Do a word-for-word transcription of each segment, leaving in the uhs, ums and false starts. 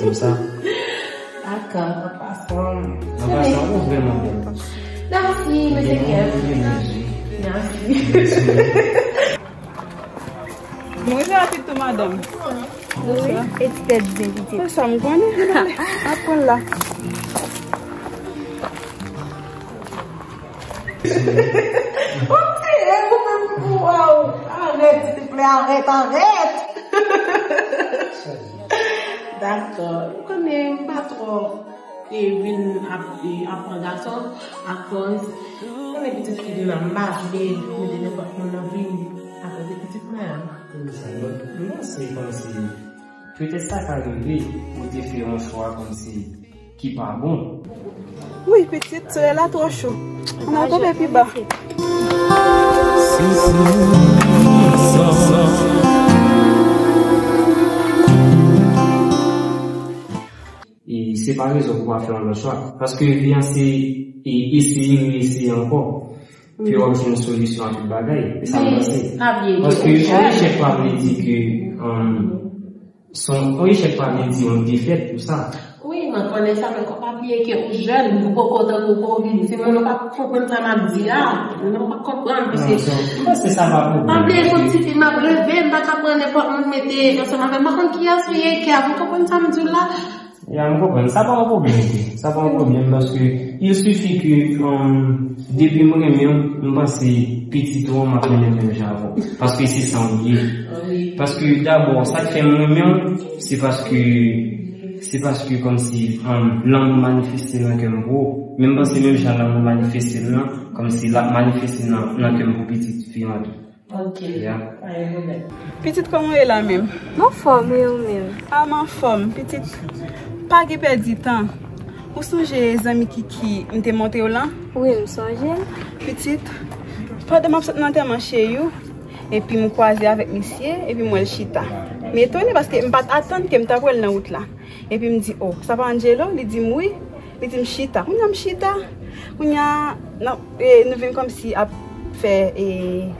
di m sa. Dakò, an pasan. An pasan, ou vrèman bèl. Mèsi, mesye Kev. Mèsi. Mwen se rapid tou, madanm. Wi, e ti tèt byen pitit. Sa m konnen. Aprann la. Ou tire ou menm pou wè w. Arèt, silvouplè, arèt, arèt. Dakò. Ou konnen m pa twò e vin ap, e, ap pran gason, akòz, konnen pitit fi de la m pa vle mete nenpòt moun nan vi m, akòz de pitit mwen an. Sa, non, non, se kòmsi, petèt sa ka rive, ou te fè yon chwa kòmsi ki pa bon. Wi, pitit, solèy la twò cho. Ann al kanpe pi ba. E se pa rezon pou w pa fè yon lòt chwa. Paske vi an se e eseye, reeseye ankò. Pou w ap jwenn solisyon a tout bagay. E sa m panse. Pa bliye ke ou jèn. Paske yon echèk pa vle di ke, um, son, yon echèk pa vle di yon defèt pou sa. Wi, mwen konnen sa, men kòm pa bliye ke ou jèn, ou poko tankou kovid. Timoun ou pa konprann sa m ap di a. Nou pa konprann, paske non, m panse sa pa pwoblèm. Pa bliye se yon ti fi m ap leve, m pa ka pran nenpòt moun mete ansanm avè m. M pa konn kiyès ou ye, Kev, ou konprann sa m di w la? Ya, m konprann. Sa pa yon pwoblèm, wi. Sa pa yon pwoblèm, paske il suffit que, um, depi m renmen w, m panse pitit ou an, m ap renmen l menm jan avè w. Paske se san w ye. Paske dabò, sa k fè m renmen w, se paske, se paske kòmsi, um, lanmou manifeste nan kè m pou ou. Men m panse menm jan lanmou manifeste nan, kòmsi l ap manifeste nan, nan kè m pou pitit fi an tou. Ok. Ya. Pa gen pwoblèm. Pitit, kòman w ye la menm? M anfòm, wi, ou menm? A, m anfòm, pitit. Pa gen pèdi tan. Ou sonje zanmi Kiki m te montre w lan? Wi, m sonje l. Pitit, pandan m ap sot nan antèman Cheyou, epi m kwaze avèk misye, epi m wè l chita. M etone paske m pa t atann ke m t ap wè l nan wout la. Epi m di, "O, sa pa Angelo?" Li di m, "Wi." Li di m, "Chita." Kounye a m chita. Kounye a, nan, e, nou vin kòmsi ap fè, e,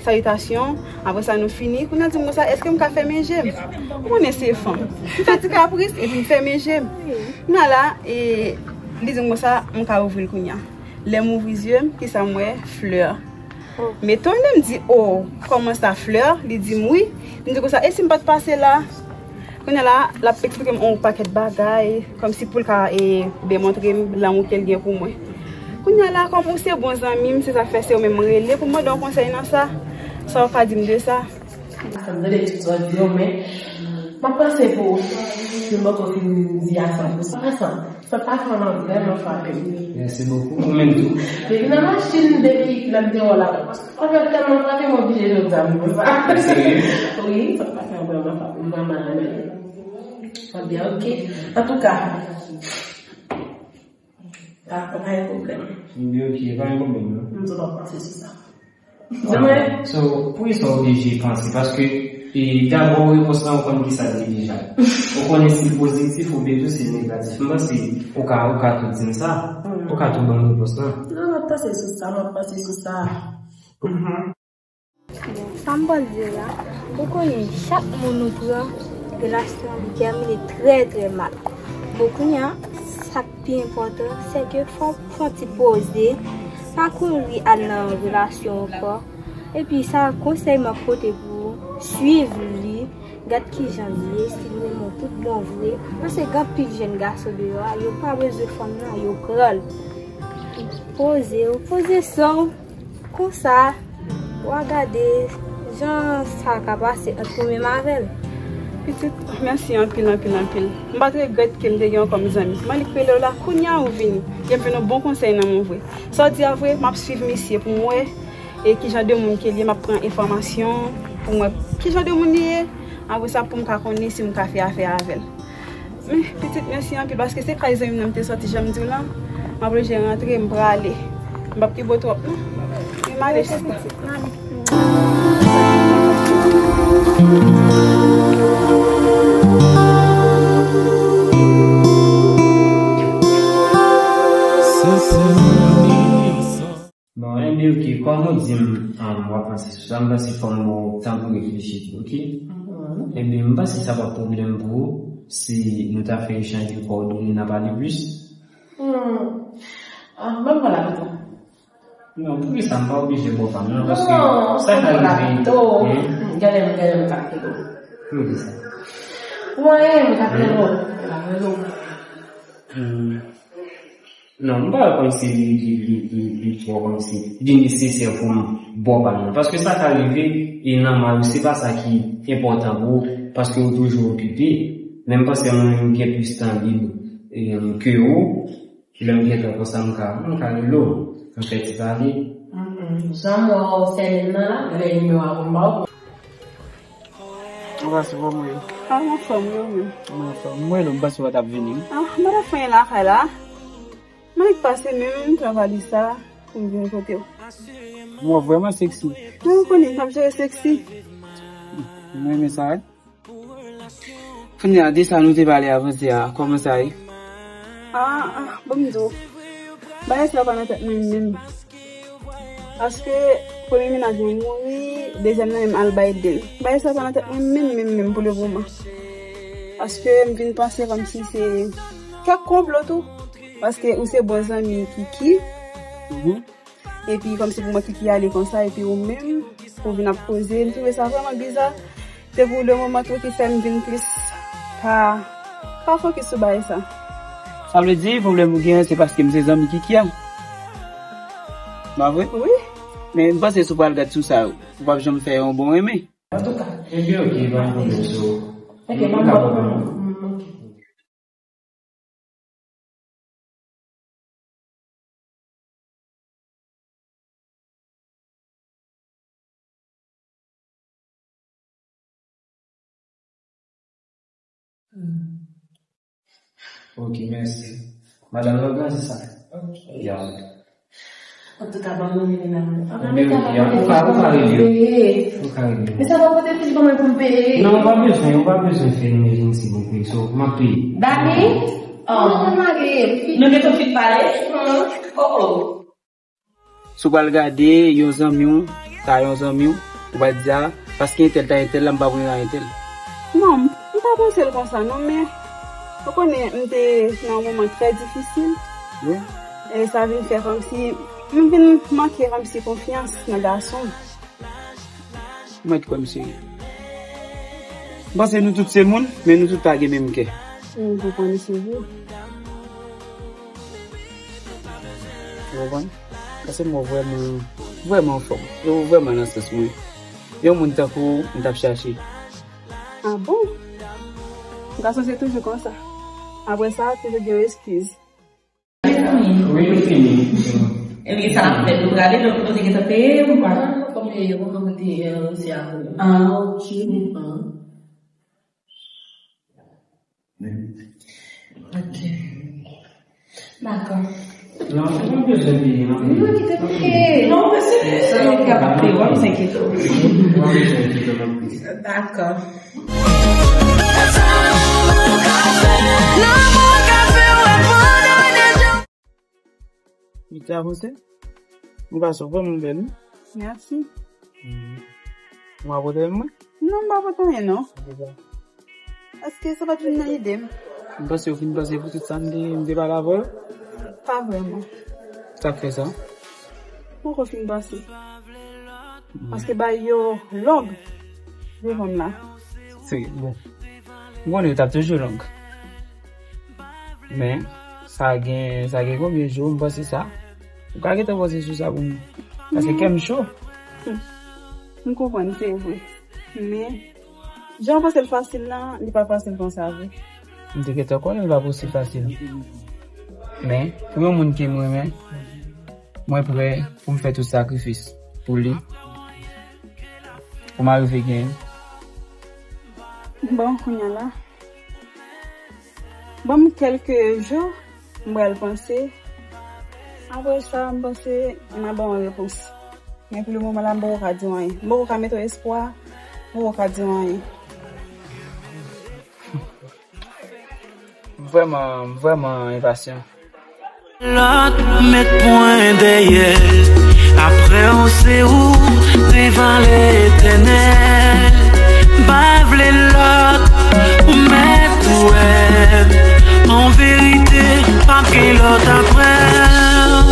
salitasyon. Apre sa, nou fini. Kounye a l di m konsa, "Èske m ka fèmen je m?" Ou konnen se fanm. M fè ti kapris, epi m fèmen je m. Kounye a la, e, li di m konsa, "M ka ouvri l kounye a." Lè m ouvri zye m, kisa m wè? Flè. M etone, m di, "O, kòman sa, flè?" Li di m, "Wi." M di konsa, "E si m pa t pase la?" Kounye a la, l ap eksplike m yon pakèt bagay, kòmsi pou l ka, e, demontre m lanmou ke l gen pou mwen. Kounye a la, kòm ou se bon zanmi m, se sa k fè se ou menm m rele pou m mande yon konsèy nan sa. Sa w ka di m de sa? Sa m tande tout sa w di yo, men m ap panse pou ou. Yo poko fin di a san pou san. Sa pa fè m vrèman frape m. Mèsi bokou. Ou menm tou. Depi nan machin, depi lè m te wè w la, sa fè tèlman frape m, oblije jwenn zam konsa. Serye? Wi, sa pa fè m vrèman frape m, m vrèman renmen l. Sa byen, ok. Antouka, pa, pa gen pwoblèm. Byen, ok, pa gen pwoblèm, non. M di w pa panse sou sa. Mwen. So, poukisa w oblije panse? Paske, e, dabò, repons lan, ou konn kisa l ye deja. Ou konnen si l pozitif oubyen tou si l negatif. M panse, ou ka, ou ka tou di m sa. Ou ka tou ban m repons lan. Non, m ap panse sou sa, m ap panse sou sa. Mhm. Bon, sa m pral di w la, ou konnen chak moun ou pran, relasyon an li tèmine trè, trè mal. Bon, kounye a, sa k pi enpòtan, se ke fò w fè yon ti poze, pa kouri al nan relasyon ankò. Epi sa, konsèy m ap pote pou ou, swiv li, gad kijan l ye, si l renmen w tout bon vre. Paske gen anpil jèn gason deyò a, yo pa bezwen fanm nan, yo pran l. Poze w, poze san w. Konsa, w a gade jan sa ka pase ant ou menm avè l. Pitit, mèsi anpil, anpil, anpil. M pa t regrèt ke m te gen w kòm zanmi. M annik rele w la, kounye a ou vini. Gen vin yon bon konsèy nan men w vre. Sa w di a vre, m ap swiv misye pou m wè e ki jan de moun ke l ye, m ap pran enfòmasyon pou m wè ki jan de moun li ye. Apre sa, pou m ka konnen si m ka fè afè avè l. Men, pitit, mèsi anpil, paske se kay zanmi m nan m te sòti, jan m di w lan. M ap oblije rantre, m prale. M p ap kenbe w twòp, non. Men m ale, sista. Bon, enben, ok, kòm ou di m, um, w ap panse sou sa, m panse fò m ba w tan pou reflechi tou, ok? Mhm. Enben, m panse sa p ap pwoblèm pou ou si nou ta fè echanj de kòdone, n a pale plis. Hmm. Ah, ban m pale avè w. Non, poukisa m pa oblije ba w pa m nan, paske sa ka rive. Gade m, gade m, gade m. Poukisa? Mwen, m ka fè lò. Hmm. Non, m pa wè kòmsi li, li, li, li, li twò kòmsi li nesesè pou m ba w pa m nan. Paske sa ka rive, e nòmal, se pa sa ki enpòtan pou ou, paske ou toujou okipe. Men m panse mwen menm m gen plis tan lib, e, ke ou, lè m gen tan konsa, m ka, m ka rele w, m fè ti pale. Mm, mm. Jan m wè w sènen nan la, lè nimewo a pou m ba w. Ou pa sou fòm ou ye? Ah, m anfòm, wi, ou menm? Mwen anfòm. Mwen, lè m panse w pa t ap vini, wi. Ah, m pa t ap fè anyen lakay la. M annik pase menm, m pran valiz sa pou m vin kote w. Mwen vrèman sexy. Wi, ou konnen, m ap jere sexy. Mwen renmen sa, wi. Kounye a, de sa nou te pale avanse a, kòman sa ye? Ah, ah, ban m di w. Bagay sa pa nan tèt mwen menm. Paske premye mennaj mwen mouri, dezyèm nan menm al bay de l. Bagay sa pa nan tèt mwen menm, menm, menm pou le moman. Paske m vin panse kòmsi se kèk konplo tou. Paske ou se bon zanmi Kiki. Mhm. Epi kòmsi pou mwen Kiki ale konsa, epi ou menm, pou vin ap koze. M twouve sa vrèman biza. Se pou le moman tou ki fè m vin plis pa, pa fokis sou bagay sa. Sa vle di, pwoblèm ou gen, se paske m se zanmi Kiki a? Pa vre? Wi. Men m panse si w pral gad sou sa, ou p ap janm fè yon bon renmen. Antouka. Ebyen, oke, pa gen pwoblèm, so. Oke, m ap pran. Mm, oke. Hmm. Ok, mèsi. Madanm nan gran, se sa? Ok. Ya. Antouka, ban mwen rele nan men. Ebyen, ok, ya. Ou ka, ou ka rele. Ou ka rele. Men sa pa pote plis ban mwen pou m peye. Non, ou pa bezwen, ou pa bezwen fè yon ejensi pou peye. So, m ap peye. Dani? Oh. Nou gentan fin pale? Oh, oh. Si w pral gade yon zanmi w, ta yon zanmi w, ou pral di, "A, paske entèl ta entèl la, m pa pran entèl." Non, m, m pa panse l konsa non, men ou konnen m te nan yon moman trè difisil. Wi. E sa vin fè kòmsi, m vin manke kòmsi konfyans nan gason. Mwen ki kwè m serye. M panse nou tout se moun, men nou tout pa gen menm kè. M konprann, se vre. Ou konprann? Paske mwen vrèman, vrèman anfòm. Yo vrèman nan sans mwen. Yon moun tankou w, m t ap chache. Ah bon? Gason se toujou konsa. Apre sa, toujou gen yon eskiz. Wi, nou fini. Ebyen, sa n ap fè, nou prale, donk nou te gentan peye ou pa? Ah, kòm yo, yo kontan mete, euh, se a ou. Ah, ok. Ah. Ok. Dakò. Non, ou pa bezwen peye, non. Non, kite m peye. Non, men se, se, se, ou kapab peye, w ap enkyete w. Ou pa bezwen enkyete w non plis. Dakò. Li te avanse? Ou pa sou vrèman bèl, wi. Mèsi. Mhm. Ou pa pote mwen? Non, m pa pote anyen, non. Ok, sa. Èske sa pa t vin nan ide m? M panse ou fin panse pou tout sa m te, m te pale avè w? Pa vrèman. Sa k fè sa? M poko fin panse. Paske bagay yo long devan m la. Se bon. M konnen yo t ap toujou long. Men, sa gen, sa gen konbyen jou m panse sa? Ou ka gentan panse sou sa pou mwen. Paske kè m cho. M konprann, se vre. Men, jan w panse l fasil lan, li pa fasil konsa vre. M te gentan konnen l pa posib fasil. Men, pou yon moun ke m renmen, mwen prè pou m fè tout sakrifis pou li, pou m arive genyen. Bon, kounye a la, ban m kèlke jou, m pral panse. Apre sa, m panse m a ba w yon repons. Men pou le moman la, m poko ka di w anyen. M poko ka mete w espwa, m poko ka di w anyen. M vrèman, m vrèman enpasyan. Lòt mèt pwen dèyè, apre w se ou devan Letènèl. M pa vle lòt, ou mèt wè m. An verite, p ap gen lòt apre w.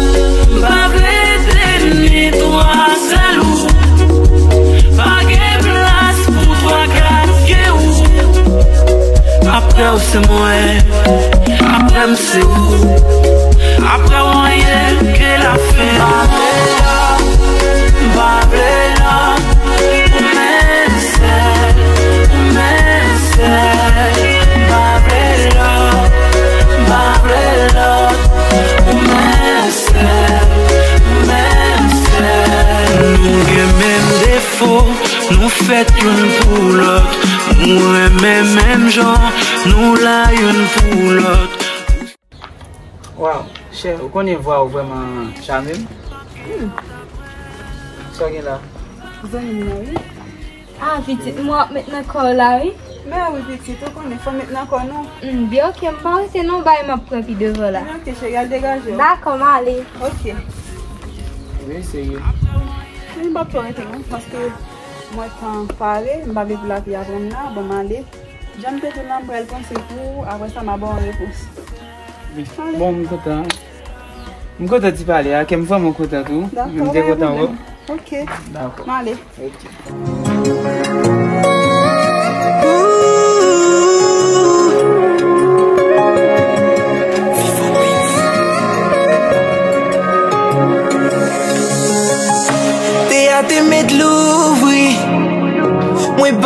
M pa vle de ni twa, sèl ou. Pa gen plas pou twa, kat ke ou. Apre w se mwen, apre m se ou. Apre w anyen ke lafen. M pa vle lòt, m pa vle lòt. Ou menm sèl, ou menm sèl. M pa vle lòt, m pa vle lòt. Ou menm sèl, ou menm sèl. Nou gen menm defo, nou fèt youn pou lòt. Nou renmen menm jan, nou la youn pou lòt. Waw, chè, ou konnen vwa ou vrèman chame m. Hmm. Sa w gen la? Zanmi m nan, wi. Ah, pitit, m wè w ap met nan kò w la, wi. Men wi, pitit, ou konnen, fò m met nan kò nou. Hmm, byen, ok, m pa rete non, bay m ap pran pi devan la. Men ok, cheri, al degaje w. Dakò, m ale. Ok. Wi, serye. Men m p ap twò rete non, paske mwen tan pare, m pa vle pou lapli a pran m la, bon, m ale. Jan m te di w la, m pral panse pou ou, apre sa, m a ba w yon repons. Bon, m kontan. M kontan ti pale a, kè m vrèman kontan tou. Dakò, m te kontan wè w. Ok. Dakò. M ale. Ok.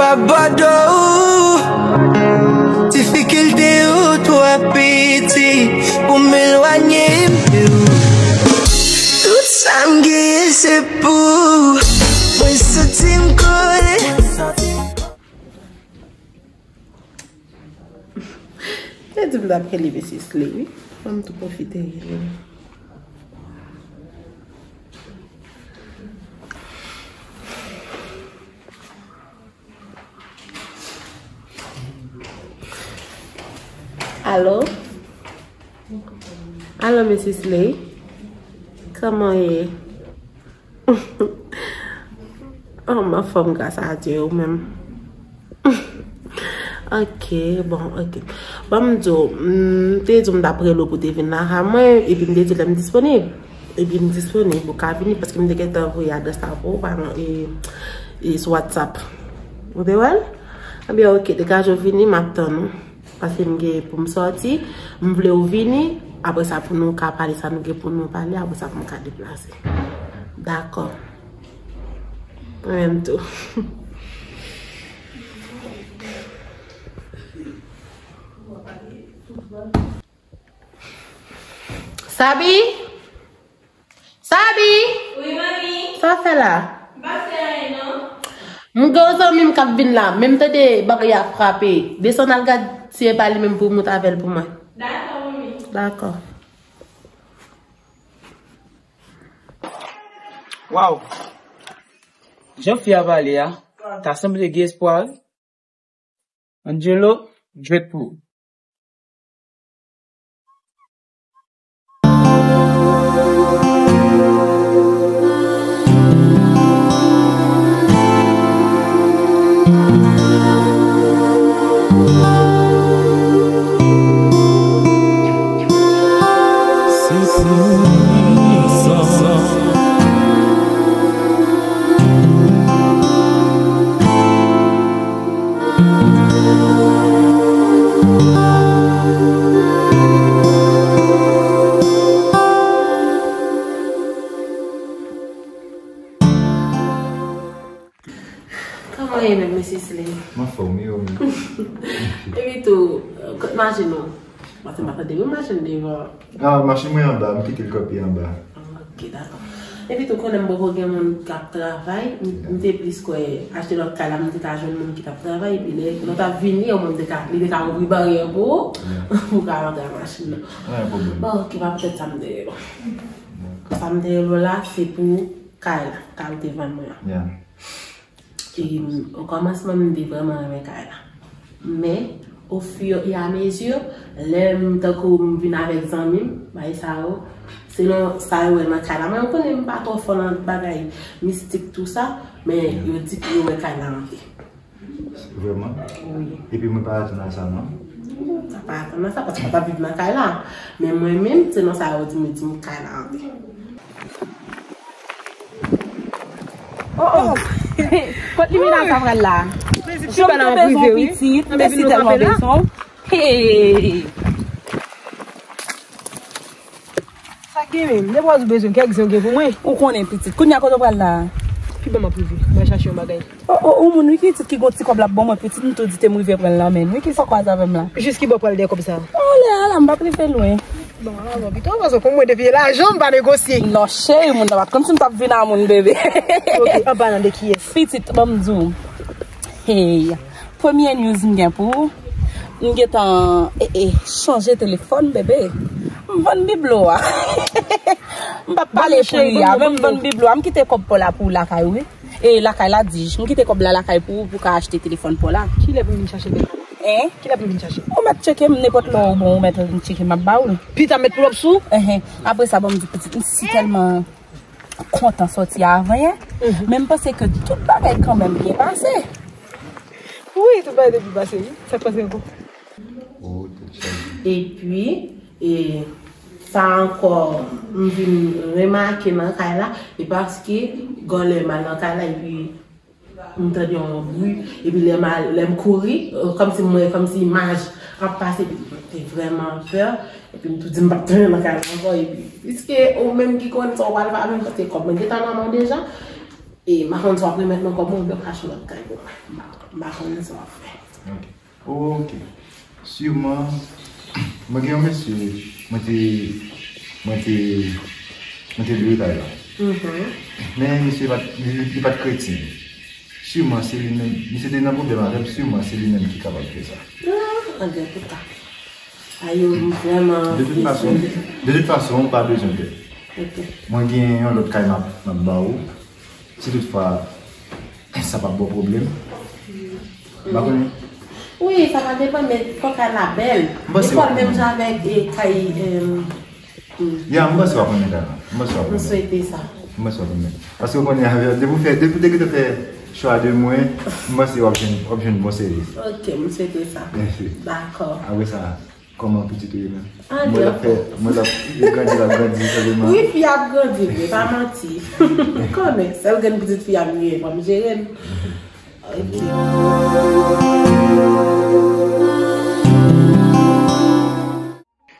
Abandon ou, difikilte yo twò piti pou m elwanye m de ou. Tout sa m genyen se pou ou. Mwen santi m kole. Te di m t ap rele Mesye Slay, wi. Fò m tou pwofite rele l. Alo? Alo, Mesye Slay? Kòman w ye? Oh, m anfòm, gras a Dye, ou menm? Ok, bon, ok. Ban m di w, m te di w m t ap rele w pou w te vin lakay mwen, epi m te di w lè m disponib. Epi m disponib, ou ka vini, paske m te gentan voye adrès la pou ou, pa nan, e, e sou WhatsApp. Ou te wè l? Ebyen, ok, degaje w vini, m ap tann ou. Paske m gen pou m sòti, m vle w vini, apre sa pou nou ka pale sa nou gen pou nou pale, apre sa pou m ka deplase. Dakò. Mwen menm tou. Sabi? Sabi! Wi, manmi. Sa w fè la? M pa fè anyen, non. M gen yon zanmi m k ap vin la. Men m tande bagay a frape. Desann al gad si e pa li menm pou w monte avè l pou mwen. Dakò, manmi. Dakò. Waw! Jan fi a pale a, ta sanble gen espwa, wi. Angelo, jwèt pou ou. Kòman w ye menm, Mesye Slay? M anfòm, wi, ou menm? Epi tou, kot machin ou? Paske m pa tande yon machin devan. Ah, machin mwen anba, m kite l kanpe anba. Ah, ok, dakò. Epi tou, konnen m poko gen moun k ap travay, m, m te plis kwè achte lòt kay la, m te ka jwenn moun ki t ap travay, epi lè, lè w t ap vini, omwen m te ka, li te ka ouvri baryè pou ou, pou w ka rantre nan machin nan. Pa gen pwoblèm. Bon, ok, pa poutèt sa m te rele w. Sa m te rele w la, se pou kay la, kay ou te vann mwen an. Yeah. E, o kòmansman, m te vrèman renmen kay la. Men, au fur et à mesure, lè m, tankou m vin avèk zanmi m, bagay sa yo, selon sa yo wè nan kay la. Mwen, ou konnen m pa twò fò nan bagay mistik, tou sa, men yo di ke yo wè kay la antre. Vrèman? Wi. Epi mwen pa atann a sa, non? Ou pa atann a sa, paske ou pa t ap viv nan kay la. Men mwen menm, selon sa yo di m, yo di m kay la antre. Oh, oh. Kot limena sa pral la? Jòm te bezwen w, pitit, m te si tèlman bezwen w. Hey! Sa k gen menm? Depi w di w bezwen, kèk zen w gen pou mwen. Ou konnen, pitit. Kounye a, kote w pral la? Pi ban m ap rive. Mwen chache yon bagay. Oh, oh, ou moun wi ki di ki gon ti kòb l ap ban mwen, pitit, m tou di te m rive pran l nan men l wi, ki sa w kwaze avè m la? Jis ki bò w pral dèyè kòb sa? Oh, lè a la, m p ap rive lwen. Bon, alò, pito, paske pou mwen, depi e lajan, m pa negosye. Non, cheri, moun nan pa t konn si m t ap vin a moun, bebe. Ok, anba nan de kiyès? Pitit, ban m di w. Hey, premye news m gen pou ou. M gentan, eh, eh, chanje telefòn, bebe. M vann biblo a. M p ap pale pou li a, men m vann biblo a. M kite kòb pa w la pou ou lakay ou, wi. E lakay la, di, m kite kòb la lakay pou ou, pou w ka achte telefòn pa w la. Kilè pou m vin chache l? Hein? Kilè pou m vin chache l? Ou mèt tcheke m nenpòt lè w bon, ou mèt vin tcheke m, m ap ba w l. Pita m mèt pull up sou ou? Enhen. Apre sa, ban m di pitit, m si tèlman kontan sòti avan yè, men m panse ke tout bagay kanmenm byen pase. Wi, tout bagay te byen pase, wi. Sa k pase ankò? Oh, tèt chaje. Epi, e, sa ankò, m vin remake nan kay la, e paske, gen lè m al nan kay la, epi m tande yon bri, epi lè m al, lè m kouri, e, kòmsi m wè, kòmsi imaj ap pase, epi mwen te vrèman pè, epi m tou di m p ap tounen nan kay la ankò, epi, piske ou menm ki konn sa w pral fè, menm paske kòb mwen gentan nan men w deja, E m pa konn si w ap remèt mwen kòb mwen oubyen w ka achte lòt kay pou mwen. M pa, m pa konn sa w ap fè. Ok. Ok. Siman, mwen gen yon mesye, mwen te, mwen te, mwen te lwe kay la. Men misye pa t, li, li pa t kretyen. Siman se li menm, misye te nan pwoblèm avè m, siman se li menm ki kapab fè sa. Ah, antouka. Ayo, m vrèman. De tout fason, de tout fason, ou pa bezwen pè. Ok. Mwen gen yon lòt kay m ap, m ap ba ou. Si toutfwa, sa p ap ba w pwoblèm. M pa konnen. Wi, sa va depann, men fò kay la bèl. M panse w ap konprann. Li fò l menm jan avèk, e, kay, em, Ya, m panse w ap renmen kay la. M panse w ap renmen. M swete sa. M panse w ap renmen. Paske w konnen avè, depi w fè, depi w te gentan fè chwa de mwen, m panse w ap jwenn, w ap jwenn bon sèvis. Ok, m swete sa. Mèsi. Dakò. Apre sa, kòman pitit ou ye menm? Ah, mwen l ap fè, mwen l ap grandi, l ap grandi, sèlman. Wi, fi ap grandi vre, pa manti. Konnen, sèl grenn pitit fi ap rive, fò m jere l. Ok.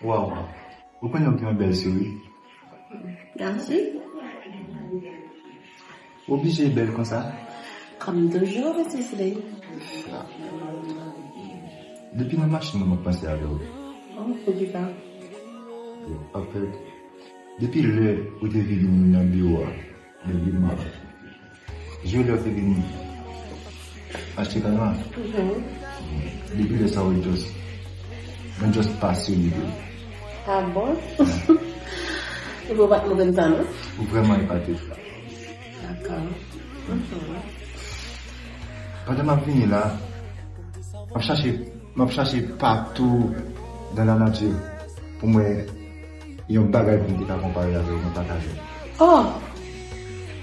Waw, ou konnen w gen yon bèl souri. Mèsi. Ou oblije bèl konsa? Kòm toujou, Mesye Slay. Depi nan machin nan, mwen panse avè w. Oh, poukisa? Anfèt, depi lè ou te vini nan biwo a, Depi m jwe lè w te vin achte kay la. Depi lè sa, ou just, mwen just pasyone de ou. Ah bon? Ou pa t montre m sa, non? Ou vrèman epate. Dakò. Pandan m ap vini la, m ap chache, m ap chache patou dans la nature pou m wè yon bagay pou m te ka konpare avè w, mwen pataje. Oh!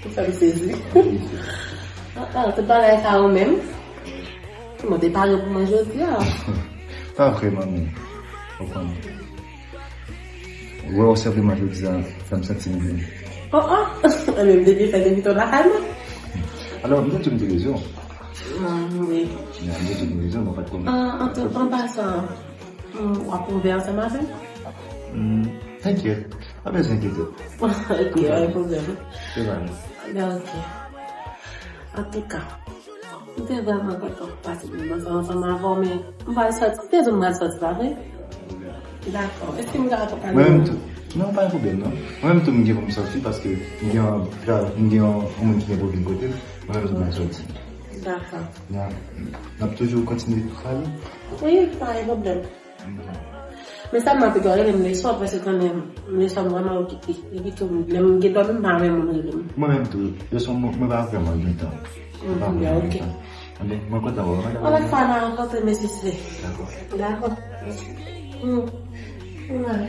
Ou fè m sezi. Ah, ah, tout bagay sa yo menm. Mwen te pare pou mwen jodi a. Pa vrèman, men. Ou konprann. Wè w senpleman jodi a, fè m santi m byen. Oh, oh! Mwen menm depi fè depi ton lakay mwen. Alò, m te di w m te rezon. Ah, wi. Ya, m te di w m te rezon, mwen pa t konnen. Ah, an tou, an pasan, Hmm, w ap ouvè ansanm avè m? Hmm, enkyèt, pa bezwen enkyete. Ok, pa gen pwoblèm. Se vre. Ben, ok. Antouka, m te vrèman kontan pase moman sa ansanm avè w, men m pral sòti. M te di w m pral sòti, pa vre? Dakò. Èske m ka akonpanye w? Mwen menm tou. Non, pa gen pwoblèm, non. Mwen menm tou, m gen pou m sòti paske m gen yon, m gen yon, yon moun ki gen pou vin kote m. Mwen menm tou, m pral sòti. Dakò. Ya. N ap toujou kontinye pale? Wi, pa gen pwoblèm. Men sèlman pito rele m lèswa, paske konnen m lèswa m vrèman okipe. Epi tou, lè m gen dòmi, m pa renmen moun rele m. Mwen menm tou, lèswa mwen, mwen pa vrèman gen tan. Mwen pa vrèman gen tan. Anben, mwen kontan wè w. Yon lòt fwa, n a rankontre, men si se. Dakò. Dakò. Mm. Mwen.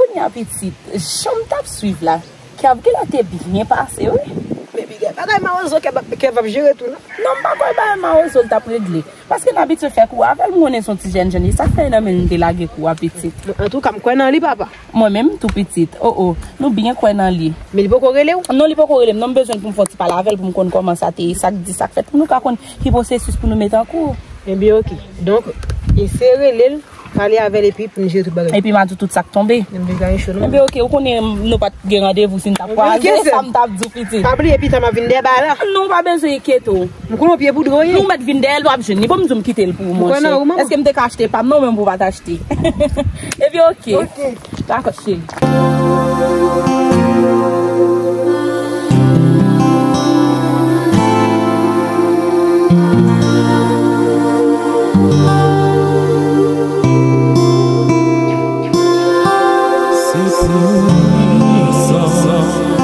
Kounye a pitit, jan m t ap swiv la, Kev genlè te byen pase, wi. Men bigè, bagay mawozo Kev ap, Kev ap jere tou, non? Non, m pa kwè bagay mawozo l t ap regle. Paske n abitye fè kou avè l, m konnen se yon ti jèn jèn li. Sa k fè nan men l m te lage kou a pitit. Antouka, m kwè nan li, papa. Mwen menm tou pitit. O, o, nou byen kwè nan li. Men li poko rele w? Non, li poko rele m. Non, m bezwen l pou m fè yon ti pale avè l, pou m konn kòman sa te ye, sa k di, sa k fèt, pou nou ka konn ki pwosesis pou nou mete an kou. Ebyen, ok. Donk, eseye rele l, pale avè l, epi pou n jere tout bagay. Epi m a di w tout sa k tonbe. Men m deja cho, non? Ebyen, ok, ou konnen nou pa t gen randevou, si n t ap kwaze, sa m t ap di w, pitit. Pa bliye, pita m ap vin dèyè bagay la. Non, ou pa bezwen enkyete w. M konnen w pye poudre w ye. Nou mèt vin dèyè l, w ap jwenn li. Bon, m di w m kite l pou ou, monchè. Èske m te ka achte pa m nan, ou menm pou w pa t achte? Ebyen, ok. Ok. Dakò, cheri. Se pou sa.